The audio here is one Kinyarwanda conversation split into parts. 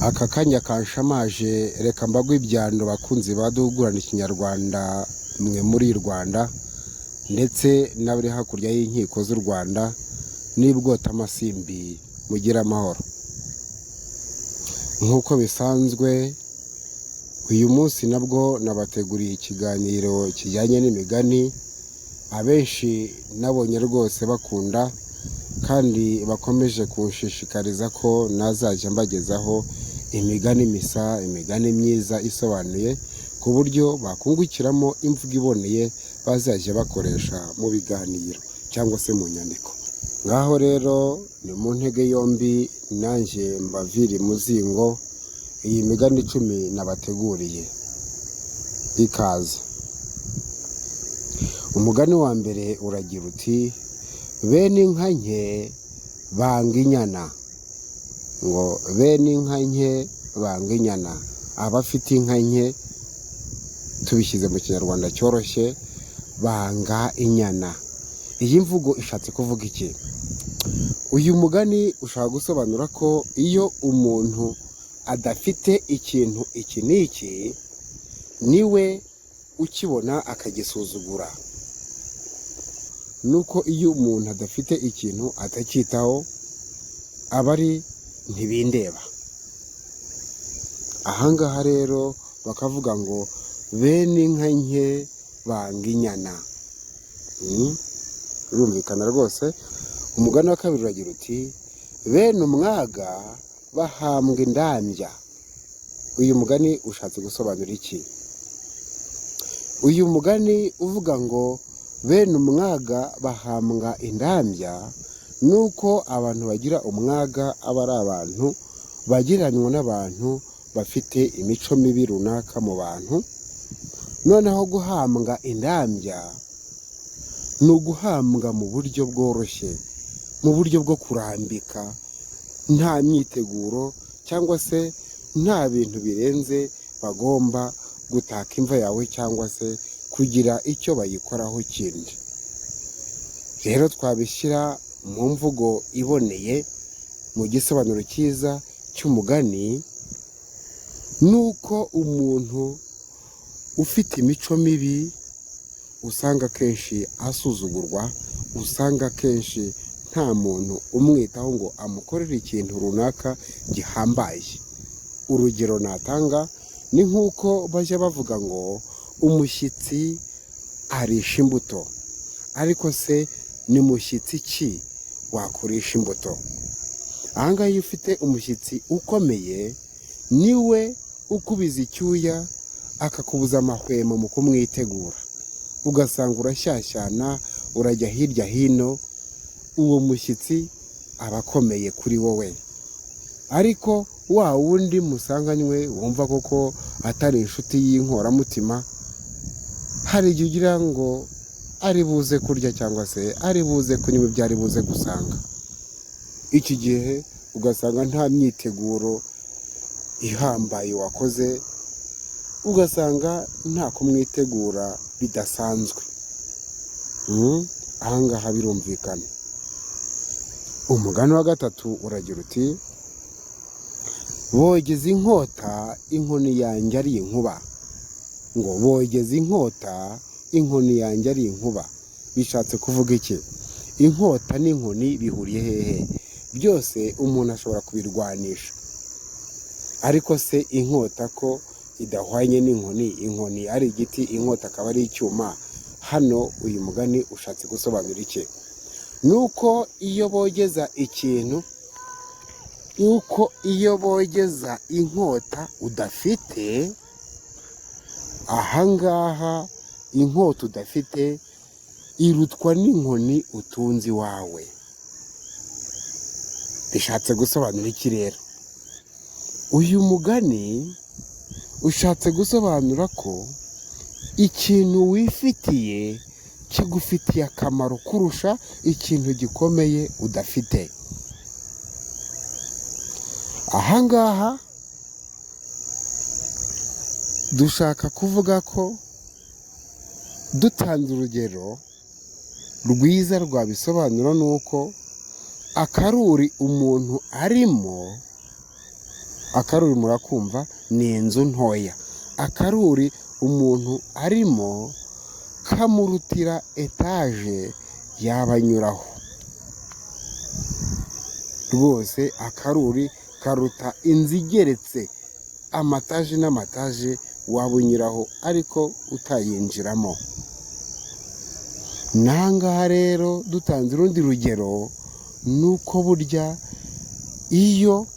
Aka kanya kanshamaje, reka mbagwe ibyano bakunzi ba Duhugurane Ikinyarwanda, mwe muri Rwanda ndetse n'abari hakurya y'inkiko z'u Rwanda n'ibwotamasimbi, mugire amahoro. Nk'uko bisanzwe, uyu munsi nabwo nabateguriye ikiganiro kijyanye n'imigani abenshi nabonye rwose bakunda kandi bakomeje kunshishikariza ko nazajya mbagezaho imigani misa, imigani myiza isobanuye, ku buryo bakungukiramo imvugo iboneye bazajya bakoresha mu biganiro cyangwa se mu nyandiko. Ngaho rero ni mu ntege yombi, nanjye mbavire imuzingo iyi migani 10 nabateguriye. Ikaze. Umugani wa mbere uragira uti: "Bene inka nke banga inyana." Ngo bene inka nke banga inyana. Abafite inka nke, tubishyize mu Kinyarwanda cyoroshye, banga inyana. Iyi mvugo ishatse kuvuga iki? Uyu mugani ushaka gusobanura ko iyo umuntu adafite ikintu iki n'iki, niwe ukibona akagisuzugura. Nuko iyo umuntu adafite ikintu atacyitaho, aba ari ntibindeba. Ahangaha rero bakavuga ngo bene inka nke banga inyana. Birumvikana rwose. Umugani wa kabiri uragira uti: "Bene umwaga bahambwa indambya." Uyu mugani ushatse gusobanura iki? Uyu mugani uvuga ngo bene umwaga bahambwa indambya, ni uko abantu bagira umwaga aba ari abantu bagereranywa n'abantu bafite imico mibi runaka mu bantu. Noneho guhambwa indambya ni uguhambwa mu buryo bworoshye, mu buryo bwo kurambika, nta myiteguro cyangwa se nta bintu birenze bagomba gutaka imva yawe cyangwa se kugira icyo bayikoraho kindi. Rero twabishyira mu mvugo iboneye, mu gisobanuro cyiza cy'umugani, ni uko umuntu ufite imico mibi usanga akenshi asuzugurwa, usanga akenshi nta muntu umwitaho ngo amukorere ikintu runaka gihambaye. Urugero natanga ni nk'uko bajya bavuga ngo umushyitsi arisha imbuto. Ariko se ni mushyitsi ki wakurisha imbuto? Ahangaha iyo ufite umushyitsi ukomeye, niwe ukubiza icyuya, akakubuza amahwemo mu kumwitegura, ugasanga urashyashyana, urajya hirya hino. Uwo mushyitsi aba akomeye kuri wowe. Ariko wa wundi musanganywe, wumva koko atari inshuti y'inkoramutima, hari igihe ugira ngo ari buze kurya cyangwa se ari buze kunywa ibyo ari buze gusanga. Iki gihe ugasanga nta myiteguro ihambaye wakoze, ugasanga nta kumwitegura bidasanzwe. Ahangaha birumvikana. Umugani wa gatatu uragira uti: "Bogeza inkota inkoni yanjye ari inkuba." Ngo bogeza inkota inkoni yanjye ari inkuba, bishatse kuvuga iki? Inkota n'inkoni bihuriye hehe? Byose umuntu ashobora kubirwanisha, ariko se inkota ko idahwanye n'inkoni, inkoni ari igiti, inkota akaba ari icyuma, hano uyu mugani ushatse gusobanura iki? Ni uko iyo bogeza ikintu, uko iyo bogeza inkota udafite, ahangaha inkota udafite irutwa n'inkoni utunze iwawe. Bishatse gusobanura iki rero? Uyu mugani ushatse gusobanura ko ikintu wifitiye kigufitiye akamaro kurusha ikintu gikomeye udafite. Ahangaha dushaka kuvuga ko, dutanze urugero rwiza rwabisobanura, ni uko akaruri umuntu arimo Akaruri murakumva ni inzu ntoya. Akaruri umuntu arimo kamurutira etaje yaba anyuraho. Rwose akaruri karuta inzu igeretse amataje n'amataje waba unyuraho ariko utayinjiramo. N'aha ngaha rero dutanze urundi rugero, ni uko burya iyo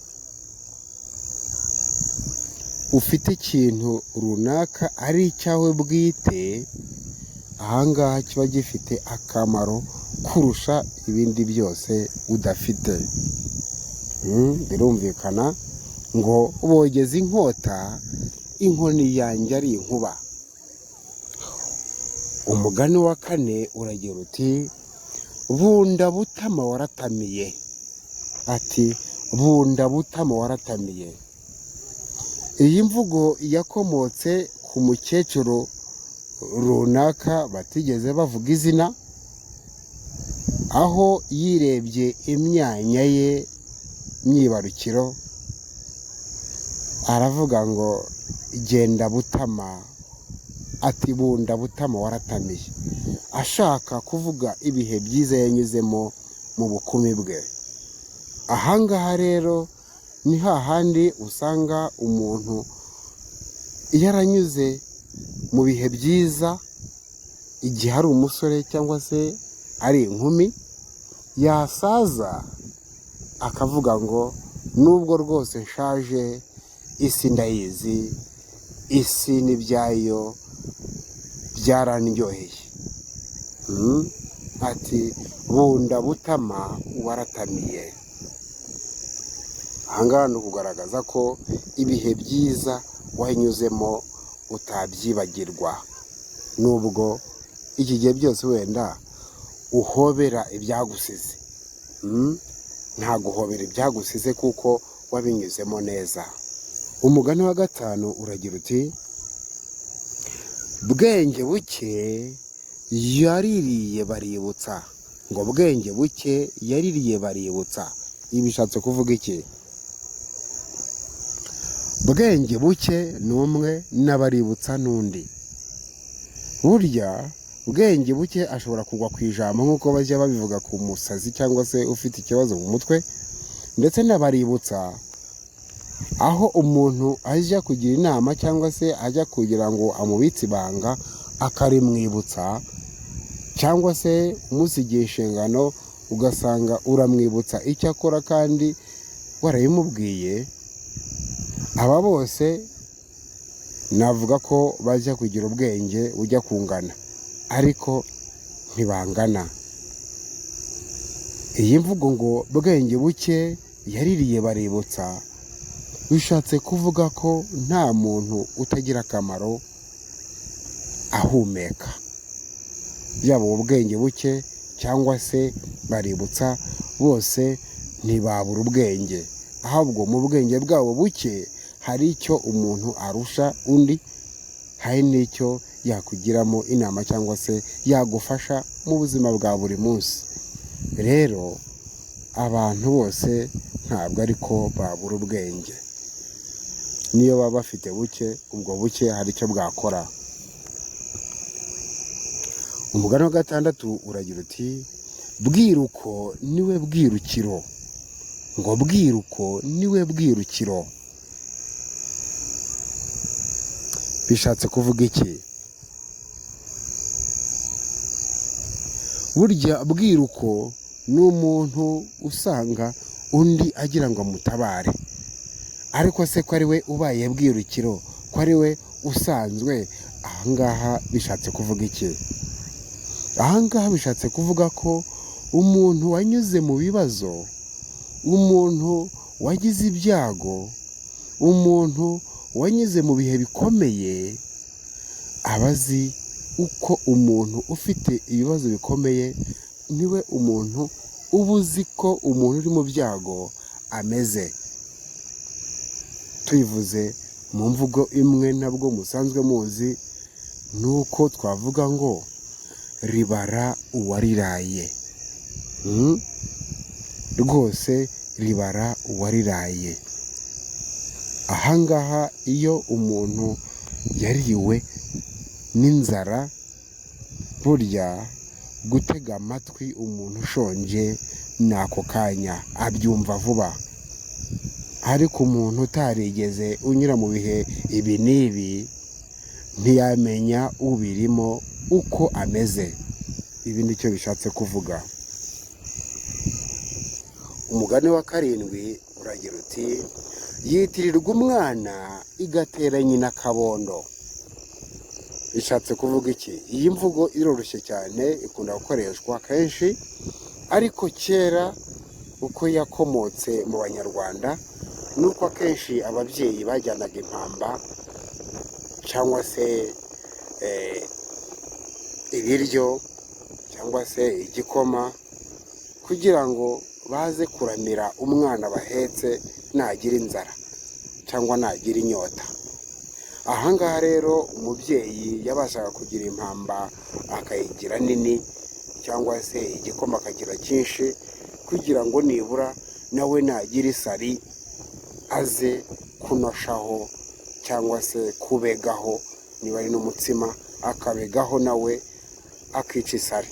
ufite ikintu runaka ari icyawe bwite, aha ngaha kiba gifite akamaro kurusha ibindi byose udafite. Birumvikana ngo bogeza inkota, inkoni yanjye ari inkuba. Umugani wa kane uragira uti bunda butama waratamiye. Ati bunda butama waratamiye. Iyi mvugo yakomotse ku mukecuru runaka batigeze bavuga izina, aho yirebye imyanya ye myibarukiro aravuga ngo genda butama, ati bunda butama waratamiye, ashaka kuvuga ibihe byiza yanyuzemo mu bukumi bwe. Aha ngaha rero ni hahandi usanga umuntu yaranyuze mu bihe byiza igihe ari umusore cyangwa se ari inkumi, yasaza akavuga ngo nubwo rwose nshaje isi ndayizi, isi n'ibyayo byarandyoheye. Ati bunda butama waratamiye. Aha ngaha ni ukugaragaza ko ibihe byiza wanyuzemo utabyibagirwa, nubwo iki gihe byose wenda uhobera ibyagusize. Nta guhobera ibyagusize kuko wabinyuzemo neza. Umugani wa gatanu uragira uti bwenge buke yaririye baributsa. Ngo bwenge buke yaririye baributsa. Ibi bishatse kuvuga iki? Bwenge buke ni umwe n'abaributsa n'undi. Burya bwenge buke ashobora kugwa ku ijambo nk'uko bajya babivuga ku musazi cyangwa se ufite ikibazo mu mutwe, ndetse n'abaributsa aho umuntu ajya kugira inama cyangwa se ajya kugira ngo amubitse ibanga akarimwibutsa, cyangwa se umusigiye inshingano ugasanga uramwibutsa icyo akora kandi warabimubwiye. Aba bose navuga ko bajya kugira ubwenge bujya kungana, ariko ntibangana. Iyi mvugo ngo bwenge buke yaririye baributsa, bishatse kuvuga ko nta muntu utagira akamaro ahumeka, byaba ubwenge buke cyangwa se baributsa, bose ntibabura ubwenge, ahubwo mu bwenge bwabo buke hari icyo umuntu arusha undi, hari n'icyo yakugiramo inama cyangwa se yagufasha mu buzima bwa buri munsi. Rero abantu bose ntabwo ariko babura ubwenge, niyo baba bafite buke, ubwo buke hari icyo bwakora. Umugani wa gatandatu uragira uti bwiruko niwe bwirukiro. Ngo bwiruko niwe bwirukiro. Bishatse kuvuga iki? Burya bwiruko ni umuntu usanga undi agira ngo amutabare, ariko se ko ari we ubaye bwirukiro, ko ari we usanzwe, aha ngaha bishatse kuvuga iki? Aha ngaha bishatse kuvuga ko umuntu wanyuze mu bibazo, umuntu wagize ibyago, umuntu wanyuze mu bihe bikomeye, aba azi uko umuntu ufite ibibazo bikomeye niwe umuntu uba uzi ko umuntu uri mu byago ameze. Tubivuze mu mvugo imwe nabwo musanzwe muzi, ni uko twavuga ngo ribara uwariraye. Rwose ribara uwariraye. Ahangaha iyo umuntu yariwe n'inzara, burya gutega amatwi umuntu ushonje ni ako kanya abyumva vuba, ariko umuntu utarigeze unyura mu bihe ibi n'ibi ntiyamenya ubirimo uko ameze. Ibi nicyo bishatse kuvuga. Umugani wa karindwi uragira uti: "Yitirirwa umwana igatera nyina akabondo." Bishatse kuvuga iki? Iyi mvugo iroroshye cyane, ikunda gukoreshwa kenshi, ariko kera uko yakomotse mu Banyarwanda ni uko akenshi ababyeyi bajyanaga impamba cyangwa se ibiryo cyangwa se igikoma kugira ngo baze kuramira umwana bahetse nagira inzara cyangwa nagira inyota. Ahangaha rero umubyeyi yabashaga kugira impamba akayigira nini cyangwa se igikoma akagira cyinshi kugira ngo nibura nawe nagira isari aze kunoshaho cyangwa se kubegaho, niba ari n'umutsima akabegaho nawe akica isari,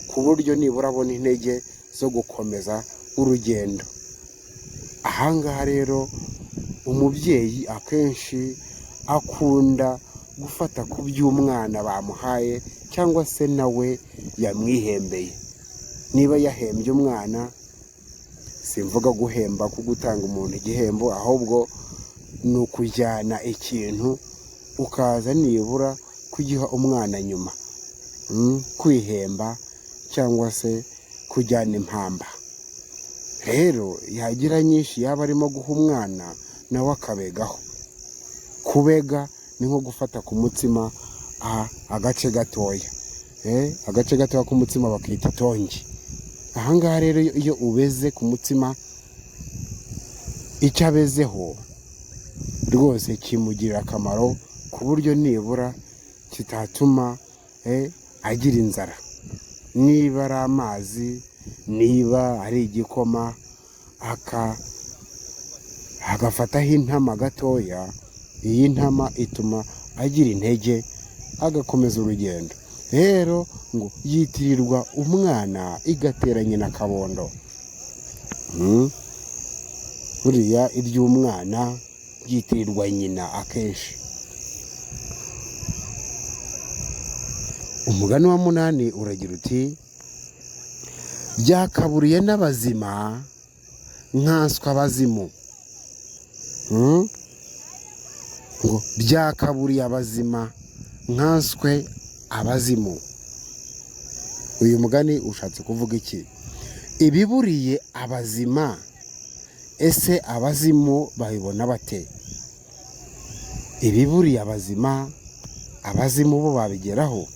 ku buryo nibura abona intege zo gukomeza urugendo. Ahangaha rero umubyeyi akenshi akunda gufata ku by'umwana bamuhaye cyangwa se nawe yamwihembeye. Niba yahembye umwana, simvuga guhemba ko gutanga umuntu igihembo, ahubwo ni ukujyana ikintu ukaza nibura kugiha umwana nyuma. Kwihemba cyangwa se kujyana impamba. Rero yagira nyinshi yaba arimo guha umwana nawe akabegaho. Kubega ni nko gufata ku mutsima agace gatoya, agace gatoya k'umutsima bakita itongi. Ahangaha rero iyo ubeze ku mutsima, icyo abezeho rwose kimugirira akamaro ku buryo nibura kitatuma agira inzara. Niba ari amazi, niba ari igikoma, agafataho intama gatoya, iyi ntama ituma agira intege agakomeza urugendo. Rero ngo yitirirwa umwana igatera nyina akabondo. Buriya iby'umwana byitirirwa nyina akenshi. Umugani wa munani uragira uti: "Byakaburiye n'abazima nkanswe abazimu." Ngo byakaburiye abazima nkanswe abazimu. Uyu mugani ushatse kuvuga iki? Ibiburiye abazima, ese abazimu babibona bate? Ibiburiye abazima, abazimu bo babigeraho?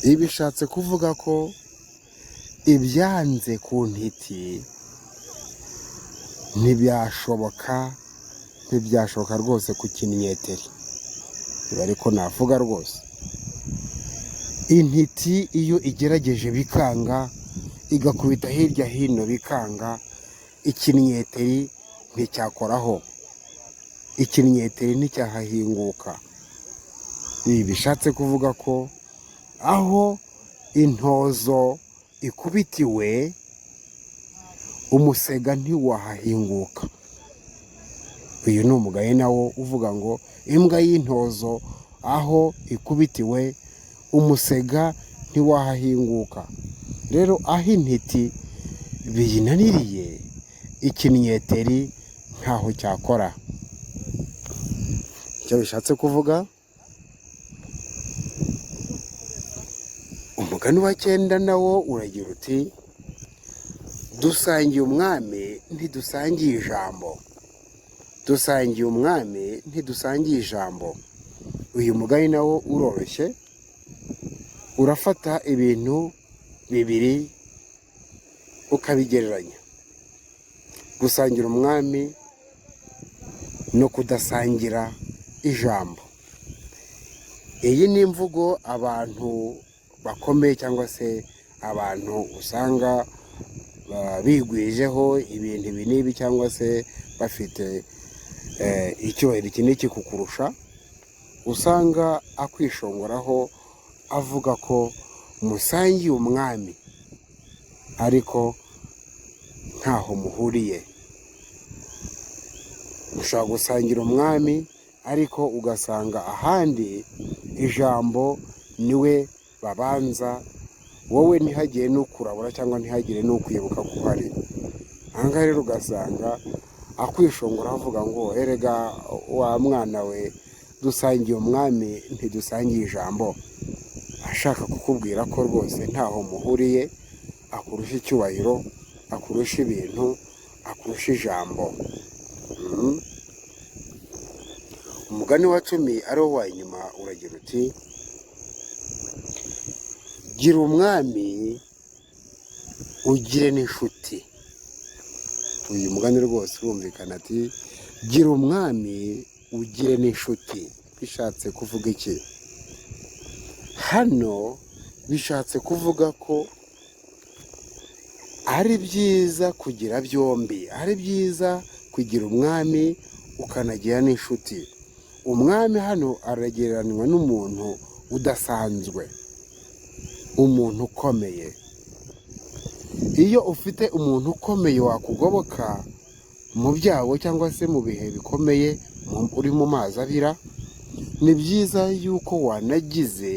Ibi bishatse kuvuga ko ibyanze ku ntiti ntibyashoboka, ntibyashoboka rwose ku kinyeteri. Niba ariko navuga rwose, intiti iyo igerageje bikanga, igakubita hirya hino bikanga, ikinyeteri nticyakoraho, ikinyeteri nticyahahinguka. Ibi bishatse kuvuga ko aho intozo ikubitiwe umusega ntiwahahinguka. Uyu ni umugani nawo uvuga ngo imbwa y'intozo aho ikubitiwe umusega ntiwahahinguka. Rero aho intiti biyinaniriye, ikinyeteri ntaho cyakora. Icyo bishatse kuvuga. Umugani wa cyenda nawo uragira uti: "Dusangiye umwami ntidusangiye ijambo." Dusangiye umwami ntidusangiye ijambo. Uyu mugani nawo uroroshye, urafata ibintu bibiri ukabigereranya: gusangira umwami no kudasangira ijambo. Iyi ni imvugo abantu bakomeye cyangwa se abantu usanga bigwijeho ibintu ibi n'ibi cyangwa se bafite icyubahiro iki n'iki kukurusha, usanga akwishongoraho avuga ko musangiye umwami ariko ntaho muhuriye. Mushobora gusangira umwami ariko ugasanga ahandi ijambo niwe babanza, wowe ntihagire n'ukurabura cyangwa ntihagire n'ukwibuka ko uhari. Aha ngaha rero ugasanga akwishongora avuga ngo erega wa mwana we, dusangiye umwami ntidusangiye ijambo, ashaka kukubwira ko rwose ntaho muhuriye, akurusha icyubahiro, akurusha ibintu, akurusha ijambo. Umugani wa 10 ari wo wa nyuma uragira uti gira umwami ugire n'inshuti. Uyu mugani rwose urumvikana, ati gira umwami ugire n'inshuti. Bishatse kuvuga iki? Hano bishatse kuvuga ko ari byiza kugira byombi, ari byiza kugira umwami ukanagira n'inshuti. Umwami hano aragereranywa n'umuntu udasanzwe, umuntu ukomeye. Iyo ufite umuntu ukomeye wakugoboka mu byago cyangwa se mu bihe bikomeye uri mu mazi abira, ni byiza yuko wanagize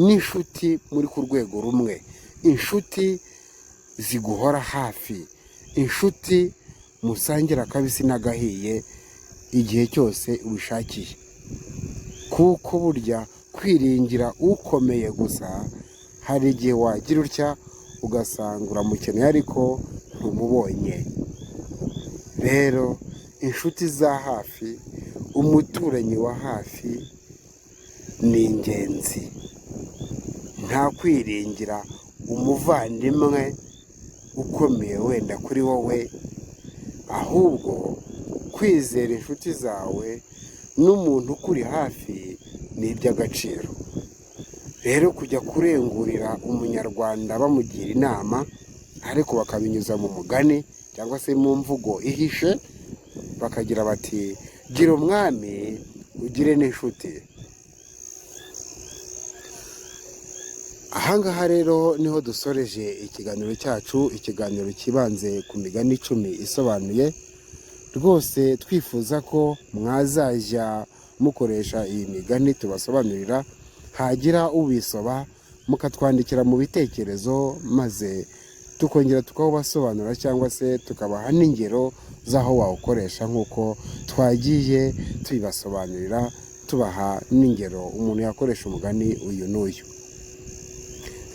n'inshuti muri ku rwego rumwe, inshuti ziguhora hafi, inshuti musangira akabisi n'agahiye igihe cyose ubishakiye. Kuko burya kwiringira ukomeye gusa, hari igihe wagira utya ugasanga uramukeneye ariko ntumubonye. Rero inshuti za hafi, umuturanyi wa hafi ni ingenzi. Nta kwiringira umuvandimwe ukomeye wenda kuri wowe, ahubwo kwizera inshuti zawe n'umuntu ukuri hafi ni iby'agaciro. Rero kujya kurengurira umunyarwanda bamugira inama, ariko bakabinyuza mu mugani cyangwa se mu mvugo ihishe, bakagira bati gira umwami ugire n'inshuti. Ahangaha rero niho dusoreje ikiganiro cyacu, ikiganiro cyibanze ku migani 10 isobanuye. Rwose twifuza ko mwazajya mukoresha iyi migani tubasobanurira, hagira ubisoba mukatwandikira mu bitekerezo, maze tukongera tukawubasobanura cyangwa se tukabaha n'ingero z'aho wawukoresha nk'uko twagiye tubibasobanurira, tubaha n'ingero umuntu yakoresha umugani uyu n'uyu.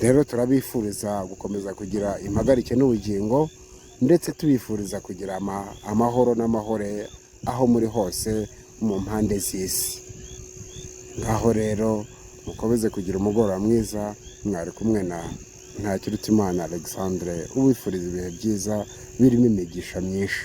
Rero turabifuriza gukomeza kugira impagarike n'ubugingo, ndetse tubifuriza kugira amahoro n'amahore aho muri hose mu mpande z'isi. Ngaho rero mukomeze kugira umugoroba mwiza, mwari kumwe na Ntakirutimana Alexandre, ubifuriza ibihe byiza birimo imigisha myinshi.